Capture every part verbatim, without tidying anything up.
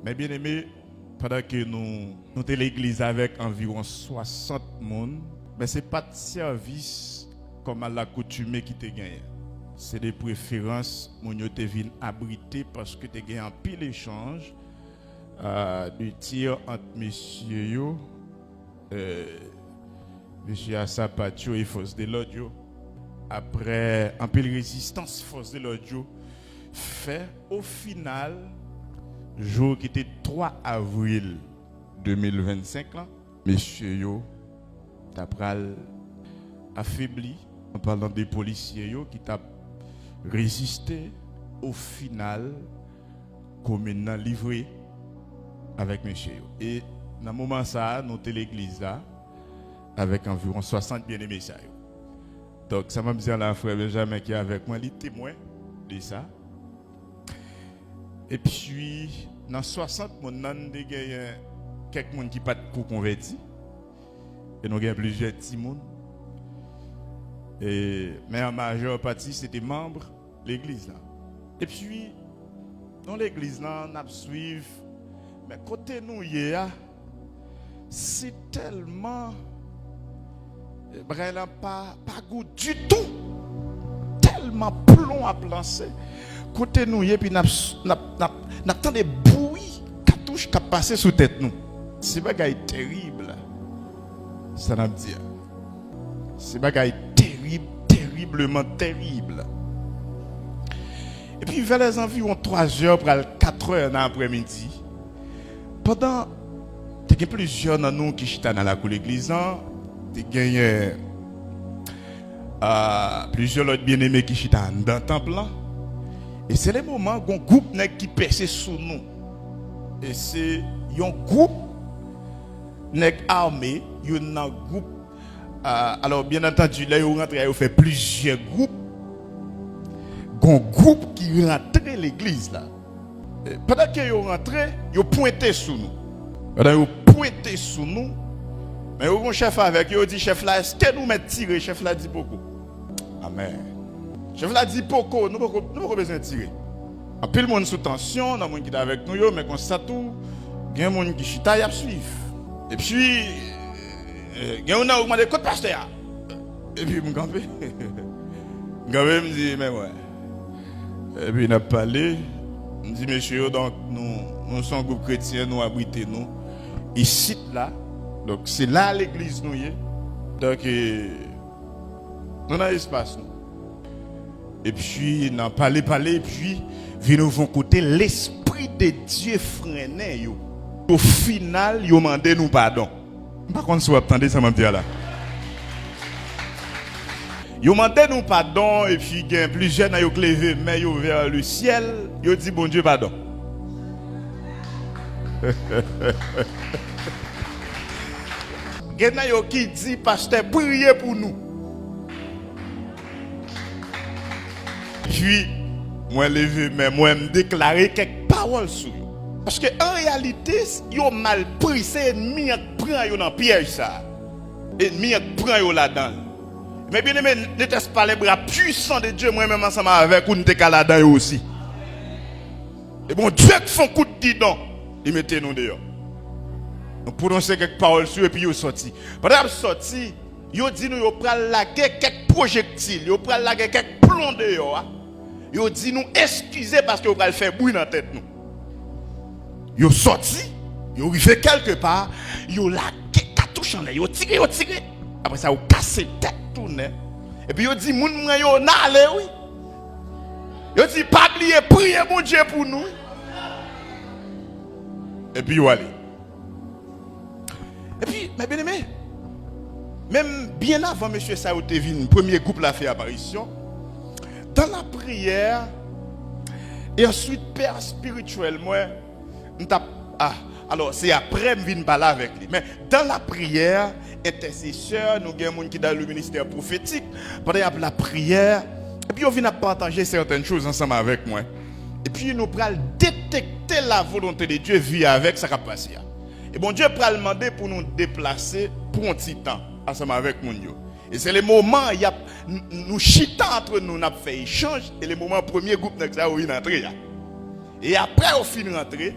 Men byeneme, pandan ke nou, nou te legliz avèk anviwon swasant moun, men se pa t sèvis kòm alakoutime ki te genyen. Se de preferans moun yo te vin abrite paske te gen anpil echanj, euh, de tir ant mesye yo, euh, mesye a sapat yo e fòs de lòd yo. Aprè anpil rezistans fòs de lòd yo fè, o final, jou ki te twa avril de mil vennsenk lan, mesye yo ta pral afebli, an palan de polisye yo ki t ap reziste, o final, komin nan livre avèk mesye yo. E nan moman sa a, nou te legliz la avèk anviwon swasant byeneme sa yo. Donk, sa m ap di a la, frè Benjamin ki avèk mwen, li temwen de sa. Epi, nan swasant moun nan, te genyen kèk moun ki pa t ko konvèti. E nou gen plizyè timoun. E, men an majè pati, se te manm legliz la. Epi, nou legliz la, n ap swiv. Men kote nou ye a, se tèlman, eh, bagay la pa, pa gou ditou. Tèlman plon ap lanse. Kote nou ye, epi n ap, n ap, n ap, n ap tande bri katouch k ap pase sou tèt nou. Se bagay terib, sa n ap di a. Se bagay terib, teribleman terib. Epi, vè lèzanviwon twa zè pral kat è nan aprèmidi, pandan te gen plizyè nan nou ki chita nan lakou legliz lan, te genyen, ah, plizyè lòt byeneme ki chita anndan tanp lan. E se le moman, gon gwoup nèg ki pèse sou nou. E se yon gwoup nèg ame, youn nan gwoup, ah, alò, byen antandi, lè yo rantre a, yo fè plizyè gwoup. Gon gwoup ki rantre legliz la. E, pandan ke yo rantre, yo pwente sou nou. Pandan yo pwente sou nou, men yo gon chèf avèk yo, yo di chèf la, "Èske nou mèt tire?" Chèf la di, "Poko." Amèn. Chèf la di, "Poko, nou poko, nou poko bezwen tire." Anpil moun sou tansyon nan moun ki t avèk nou yo, men konsa tou, gen moun ki chita, y ap swiv. Epi, e, gen youn nan yo mande, "Kot pastè a?" Epi m kanpe. M kanpe, m di, "Men mwen." Epi n ap pale, m di, "Mesye yo, donk, nou, nou se yon gwoup kretyen, nou abrite nou isit la. Donk, se la legliz nou ye. Donk, e, nou nan espas nou." Epi, nan pale, pale, epi, vin rive yon kote, Lespri de Dye frennen yo. O final, yo mande nou padon. M pa konn si w ap tande sa m ap di a la. Yo mande nou padon, epi gen plizyè nan yo k leve men yo vè le syèl, yo di Bondye padon. Gen nan yo ki di, "Pastè, priye pou nou." Epi, mwen leve men mwen, m deklare kèk pawòl sou yo. Paske, an reyalite, yo mal pri, se ènmi an k pran yo nan pyèj sa a. Ènmi an k pran yo ladan l. Men byeneme, n'était-ce pas les bras puissants de Dieu, mwen menm ansanm avèk ou, n te ka ladan yo osi. E Bondye k fè yon kout gidon, li mete nou deyò. Nou pwononse kèk pawòl sou yo, epi yo sòti. Pandan y ap sòti, yo di nou yo pral lage kèk pwojektil, yo pral lage kèk plon deyò a. Yo di nou eskize paske yo pral fè bri nan tèt nou. Yo sòti, yo rive kèlke pa, yo lage katouch anlè, yo tire, yo tire. Apre sa, yo kase tèt tounen. Epi yo di moun mwen yo n ale wi. Yo di pa bliye priye Bondye pou nou wi. Epi yo ale. Epi, men byeneme, menm byen avan mesye sa yo te vin, premye gwoup la fè aparisyon, dans la prière, et ensuite pè espirityèl mwen, m t ap, ah, alò, se aprè m vin pale avèk li. Men, dans la prière, entèsesè, nou gen moun ki dans le ministère prophétique, pandan y ap lapriyè, epi yo vin ap pataje sèten choz ansanm avèk mwen. Epi nou pral detekte la volonté de Dieu, vi avèk sa k ap pase a. E Bondye pral mande pou nou deplase pou yon ti tan ansanm avèk moun yo. E se le moman y ap, n-, n-, nou chita antre nou, n ap fè echanj, e le moman premye gwoup nèg sa yo vin antre a. E aprè yo fin rantre,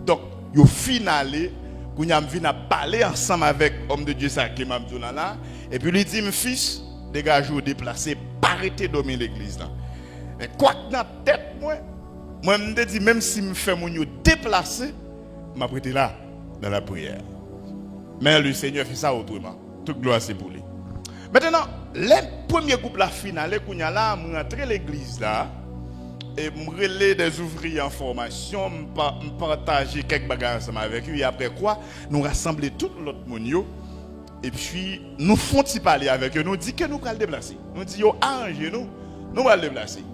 Donk, yo fin ale, kounye a m vin ap pale ansanm avèk òm de Dye sa ke m ap di w la la, epi li di m, "Fis, degaje w, deplase, pa rete dòmi legliz lan." Men kwak nan tèt mwen, mwen m te di, "Menm si m fè moun yo deplase, m ap rete la, nan lapriyè." Men le Seigneur fait ça autrement. Tout glwa se pou li. Mentenan, lè premye gwoup la fin ale, kounye a la, m rantre legliz la, e m rele des ouvriers an fòmasyon, m pa, m pataje kèk bagay ansanm avèk yo, e apre kwa, nou rasanble tout lòt moun yo, epi nou fè yon ti pale avèk yo, nou di ke nou pral deplase. Nou di yo aranje nou, nou pral deplase.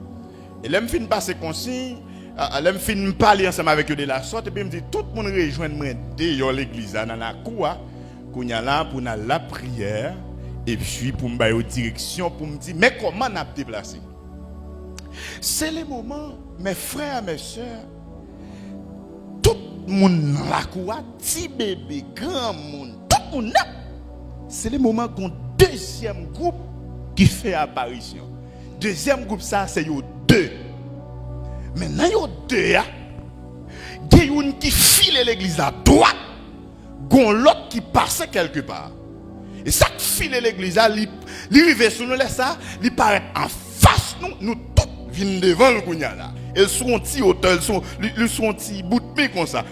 E lè m fin pase konsiy, a, a, lè m fin pale ansanm avèk yo de la sòt, epi m di, "Tout moun rejwenn mwen deyò legliz la, nan lakou a, kounye a la, pou n al lapriyè, epi pou m ba yo direksyon, pou m di, men kòman n ap deplase." Se le moman, mes frères, mes sœurs, tout moun nan lakou a, ti bebe, granmoun, tout moun nèt, se le moman gon dezyèm gwoup ki fè aparisyon. Dezyèm gwoup sa, se yo de. Men nan yo de a, gen youn ki file legliz la dwat, gon lòt ki pase kèlkepa. E sa k file legliz la, li, li rive sou nou lè sa, li parèt anfas nou, nou tout vin devan l kounye a la. E l sou yon ti wotè, l sou, li, li sou yon ti bout mi konsa.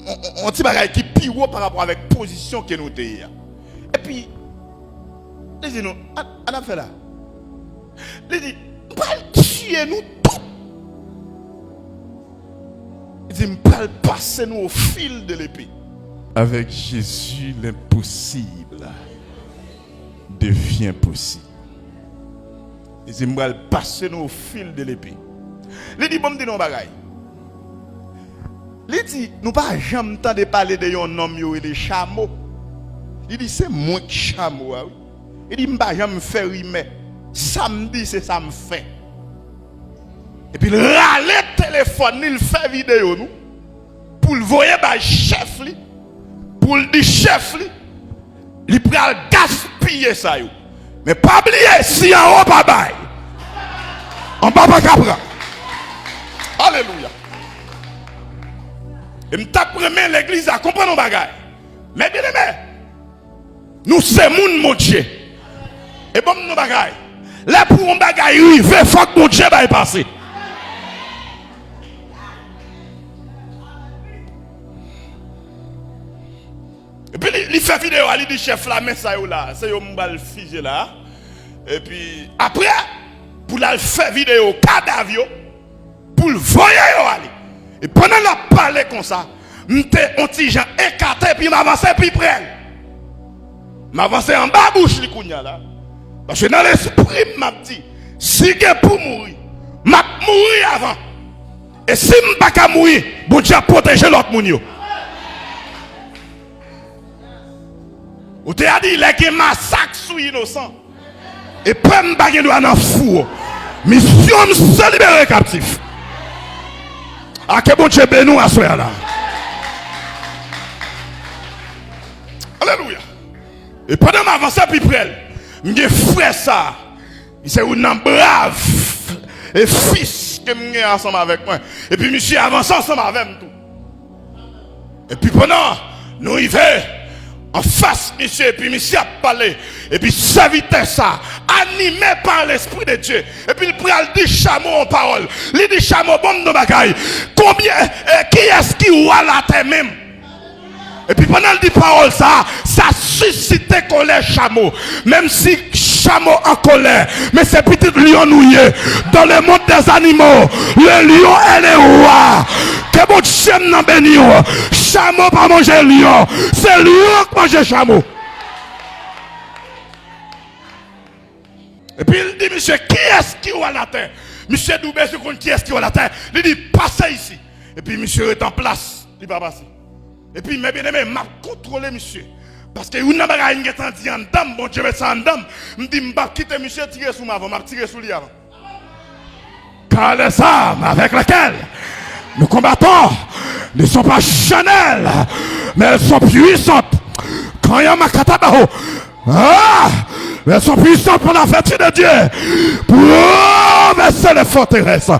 On, on, on ti bagay ki pi wo pa rapò avèk pozisyon ke nou te ye a. Epi, li di nou, "An, an ap fè la." Li di, "M pral tiye nou tout." Li di, "M pral pase nou au fil de l'épée." Avec Jésus, l'impossible devient possible. Li di, "M pral pase nou au fil de l'épée." Li di, "Bon, m di nou yon bagay." Li di, "Nou pa janm tande pale de yon nonm yo rele Chamo." Li di, "Se mwen k Chamo a, wi." Li di, "M pa janm fè rimè. Sa m di, se sa m fè." Epi l rale telefòn li, l fè videyo nou, pou l voye bay chèf li, pou l di chèf li, li pral gaspiye sa yo. Men pa bliye, si anwo pa bay, anba pa ka pran. Alelouya. E m t ap renmen legliz la konprann yon bagay. Men byeneme, nou se moun Bondye. E ban m yon bagay. Lè pou yon bagay rive, fòk Bondye bay pase. Epi li, li fè videyo a, li di chèf la, "Men sa yo la, se yo m pral fizye la." Epi apre, pou l al fè videyo kadav yo, pou l voye yo ale. E pandan l ap pale konsa, m te on ti jan ekate, epi m avanse pi pre l. M avanse anba bouch li kounye a la. Paske nan lespri m, m ap di, "Si gen pou mouri, m ap mouri avan. E si m pa ka mouri, Bondye ap pwoteje lòt moun yo." Ou te a di, "Lè gen masak sou inosan, e pèp m pa gen dwa nan fou." Misyon m se libere kaptif. A, ke Bondye beni w aswè a la. Alelouya. E pandan m avanse pi pre l, m gen frè sa. Li se youn nan brav e fis ke m gen ansanm avèk mwen. Epi misye avanse ansanm avè m tou. Epi pandan nou rive anfas misye, epi misye ap pale, epi sèvitè sa, anime pa Lespri de Dye, epi l pral di Chamo yon pawòl. Li di, "Chamo, bon m di yon bagay. Konbyen, e, kiyès ki wa latè menm?" Epi pandan l di pawòl sa, sa sisite kòlè Chamo. Menm si Chamo an kòlè, men se pitit lyon nou ye. Dans le monde des animaux, le lion est le roi. Ke Bondye m nan beni w. Chamo pa manje lyon, se lyon k manje chamo. Epi l di misye, "Kiyès ki wa latè?" Misye di, "Ou bezwen konn kiyès ki wa latè?" Li di, "Pase isi." Epi misye ret an plas, li pa pase. Epi, men byeneme, m ap kontwole misye. Paske youn nan bagay m gentan di anndan m, Bondye met sa anndan m. M di, "M p ap kite misye tire sou m avan, m ap tire sou li avan." Car les armes avec lesquelles nous combattons ne sont pas charnelles, mais elles sont puissantes. Quand il y a ma kataba, ah, Elles sont puissantes par la vertu de Dieu pour renverser les forteresses.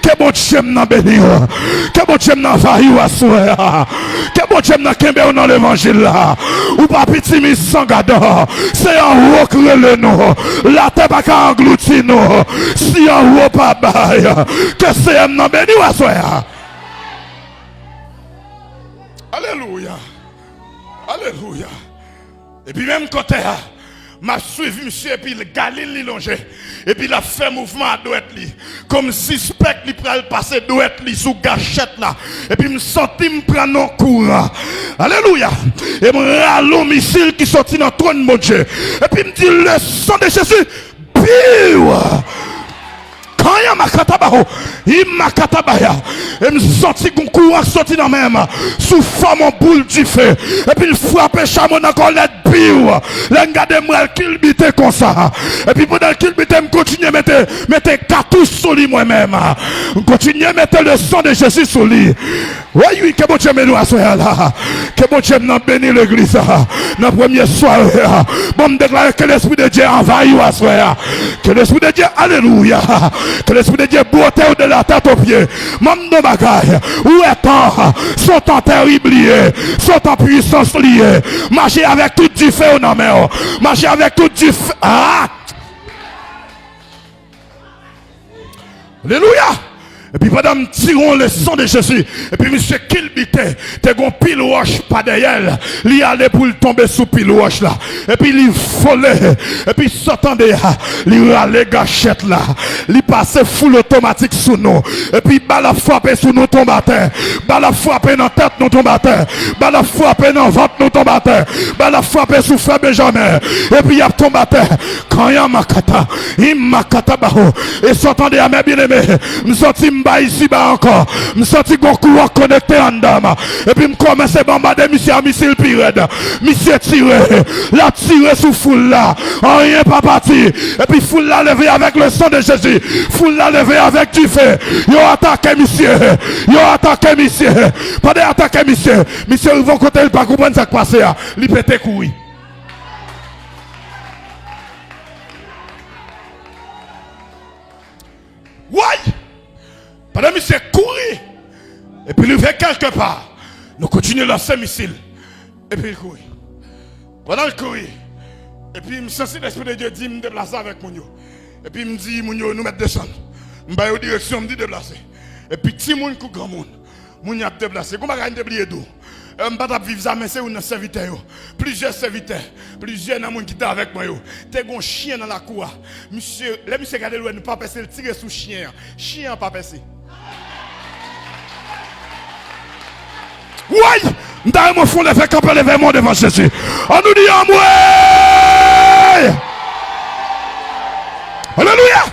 Ke Bondye m nan beni w. Ke Bondye m nan anvayi w aswè a. Ke Bondye m nan kenbe w nan levanjil la. Ou pa piti mi san gadan. Se anwo k rele nou. Latè pa ka anglouti nou. Si anwo pa bay, ke Seyè m nan beni w aswè a. Alelouya. Alelouya. Epi menm kote a, m ap swiv misye, epi l, galil li lonje. Epi l ap fè mouvman a dwèt li. Kòm sispèk li pral pase dwèt li sou gachèt la. Epi m santi m pran yon kouran. Alelouya! E m rale yon misil ki soti nan twòn Bondye. Epi m di, le sang de Jésus, piw! Kanya makata baho, imakata baya. E m santi gon kouran soti nan men m sou fòm yon boul dife. Epi l frape chamo nan kòlèt, piw! Lè m gade m wè l kilbite konsa. Epi pandan l kilbite, m kontinye mete, mete katouch sou li mwen menm. M kontinye mete le sang de Jésus sou li. Wi, wi, ke Bondye beni w aswè a la. Ke Bondye m nan beni legliz la. Nan premye sware a. Bon, m deklare ke Lespri de Dye anvayi w aswè a. Ke Lespri de Dye, alelouya. Ke Lespri de Dye bwote w de la tèt o pye. Manm don bagay. Ou wè tan. Se yon tan terib li ye. Se yon tan pwisans li ye. Mache avèk tout dife w nan men w. Mache avèk tout dife. Ah! Alelouya! Epi pandan m tire yon le sang de Jésus, epi misye kilbite, te gon pil wòch pa dèyè l, li ale pou l tonbe sou pil wòch la, epi li vole, epi sa w tande a, li rale gachèt la, li pase foul otomatik sou nou, epi bal ap frape sou nou tonbe atè, bal ap frape nan tèt nou tonbe atè, bal ap frape nan vant nou tonbe atè, bal ap frape sou frè Benjamen, epi y ap tonbe atè. Kanya makata, imakata baho. E sa w tande a, mè byeneme, m santi m pa isiba ankò. M santi gon kouran konekte anndan m. Epi m kòmanse bonbade misye a misil pi rèd. Misye tire. L ap tire sou foul la. Anyen pa pati. Epi foul la leve avèk le sang de Jésus. Foul la leve avèk dife. Yo atake misye. Yo atake misye. Pandan y atake misye, misye rive yon kote, li pa konprann sa k pase a. Li pete kouri. Woy! Pandan misye kouri, epi l rive kèlkepa, nou kontinye lanse misil. Epi l kouri. Pandan l kouri, epi m santi Lespri de Dye di m deplase avèk moun yo. Epi m di moun yo, nou mèt desann. M ba yo direksyon, m di deplase. Epi timoun kou granmoun. Moun y ap deplase. Gon bagay m te bliye di w. Eh, m pa t ap viv sa, men se youn nan sèvitè yo. Plizyè sèvitè, plizyè nan moun ki te avèk mwen yo, te gon chyen nan lakou a. Misye, lè misye gade l wè nou pa pèse, l tire sou chyen an. Chyen an pa pèse. Woy! M ta renmen w fè yon leve kanpe, leve men w devan Jezi. Ann nou di anmwe! Alelouya!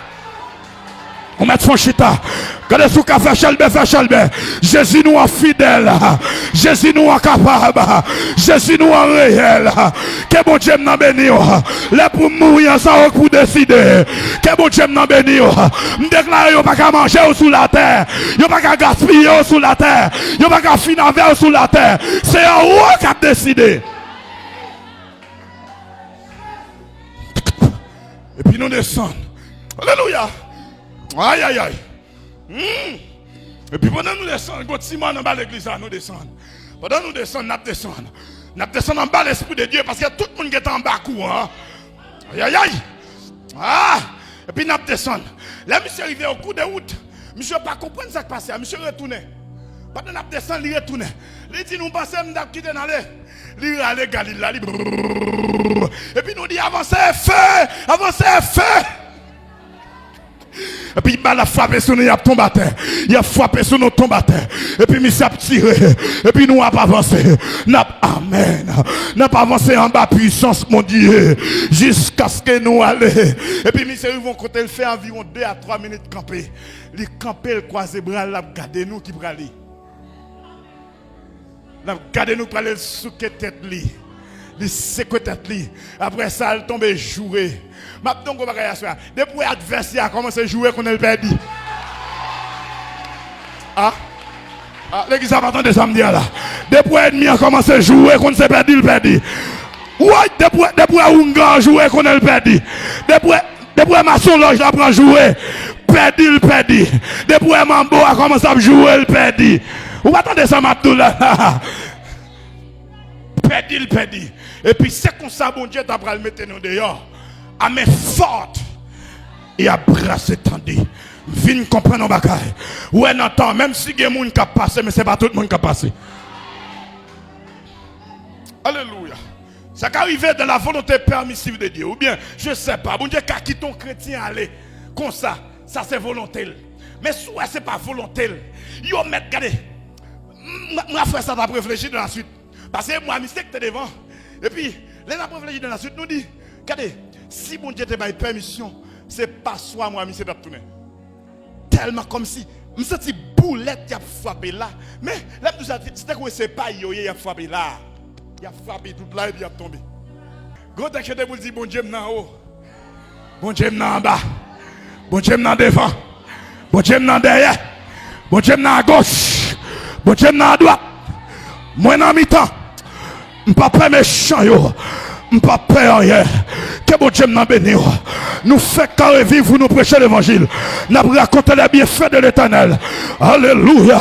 Ou mèt fè yon chita. Gade si w ka fè chèlbè, fè chèlbè. Jezi nou an fidèl. Jezi nou an kapab. Jezi nou an reyèl. Ke Bondye m nan beni w. Lè pou m mouri an, se ou k pou deside. Ke Bondye m nan beni w. M deklare yo pa ka manje w sou latè. Yo pa ka gaspiye w sou latè. Yo pa ka fin avè w sou latè. Se ou k ap deside. Epi nou desann. Alelouya. Ayayay. Hmm. Epi pandan nou desann, gon ti mòn anba legliz la, nou desann. Pandan nou desann, n ap desann. N ap desann anba Lespri de Dye, paske tout moun gentan anba kouran an. Ayayay! Ah! Epi n ap desann. Lè misye rive o kou de wout, misye pa konprann sa k pase a, misye retounen. Pandan n ap desann, li retounen. Li di, nou panse m t ap kite n ale? Li rale galil la, li brrrr. Epi nou di, avanse, fè! Avanse, fè! Epi bal ap frape sou nou, y ap tonbe atè. Y ap frape sou nou, tonbe atè. Epi misye ap tire. Epi nou ap avanse. N ap, amèn. N ap avanse anba pwisans Bondye. Jiskaske nou ale. Epi misye rive yon kote, l fè anviwon de a twa minit kanpe. Li kanpe, l kwaze bra l, l ap gade nou ki prale. L ap gade nou prale, l souke tèt li. Li sekwe tèt li. Apre sa, l tonbe joure. M ap di w yon gwo bagay aswè a. Depi w wè advèsè a kòmanse joure, konnen l pèdi. Ah? Ah, legliz la pa tande sa m di a la. Depi w wè ènmi an kòmanse joure, konn se pèdi l pèdi. Woy, depi w wè, depi w wè oungan an joure, konnen l pèdi. Depi w wè, depi w wè masonlòj la pran joure, pèdi l pèdi. Depi w wè manbo a kòmanse ap joure, l pèdi. Ou pa tande sa m ap di w la? Pèdi l pèdi. Epi se konsa Bondye ta pral mete nou deyò a men fòt e a bra setandi. Vin konprann yon bagay. Ou wè nan tan, menm si gen moun k ap pase, men se pa tout moun k ap pase. Alelouya. Sa ka rive de la volonté permissive de Dieu. Oubyen, je sais pas, Bondye ka kite yon kretyen ale konsa. Sa se volonte l. Men si w wè se pa volonte l, yo mèt gade. M, m, m, frè sa t ap reflechi de la suite. Paske mwa misye ki te devan. Epi, lè n ap reflechi de la suite, nou di, gade, si Bondye te bay pèmisyon, se pa swa mwa misye t ap tounen. Tèlman kòmsi m santi boulèt y ap frape la. Men, lè m di w sa, se tankou se pa yo ye y ap frape la. Y ap frape tout la epi y ap tonbe. Gon tèks yo te pou l di, Bondye m nan anwo. Bondye m nan anba. Bondye m nan devan. Bondye m nan dèyè. Bondye m nan agoch. Bondye m nan adwat. Mwen nan mitan. M pa pè mechan yo. M pa pè anyen. Ke Bondye m nan beni w. Nou fèk ka reviv pou nou preche levanjil. N ap rakonte les bienfaits de l'Éternel. Alelouya.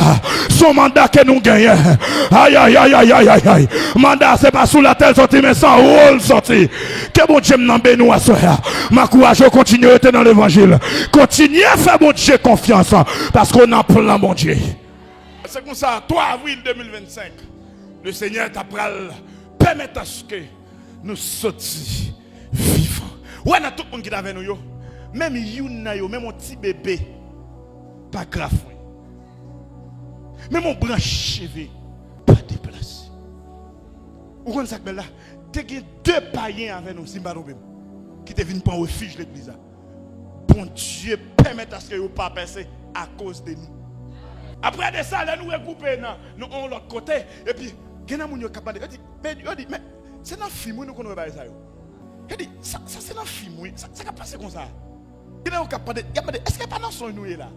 Se yon manda ke nou genyen. Ayayayayayay. Manda se pa sou latè l soti, men se anwo l soti. Ke Bondye m nan beni w aswè a. M ankouraje w kontinye rete nan levanjil. Kontinye fè Bondye konfyans. Paske w nan plan Bondye. Se konsa, twa avril de mil vennsenk, le Senyè ta pral pèmèt aske nou soti vivan. Ou wè nan tout moun ki t avè nou yo, menm youn nan yo, menm yon ti bebe, pa grafwen. Menm yon branch cheve, pa deplase. Ou konn sa k bèl la? Te gen de payen avè nou, si m pa twonpe m, ki te vin pran refij legliz la. Bondye pèmèt aske yo pa pèse akoz de nou. Apre de sa, lè nou regwoupe nan, nan yon lòt kote, epi gen nan moun yo k ap mande, yo di, men, yo di, men, se nan fim wi nou konn wè bagay sa yo. Yo di, sa, sa se nan fim wi, sa, sa k ap pase konsa? Gen nan yo k ap mande, y ap mande, èske pa nan sonj nou ye la?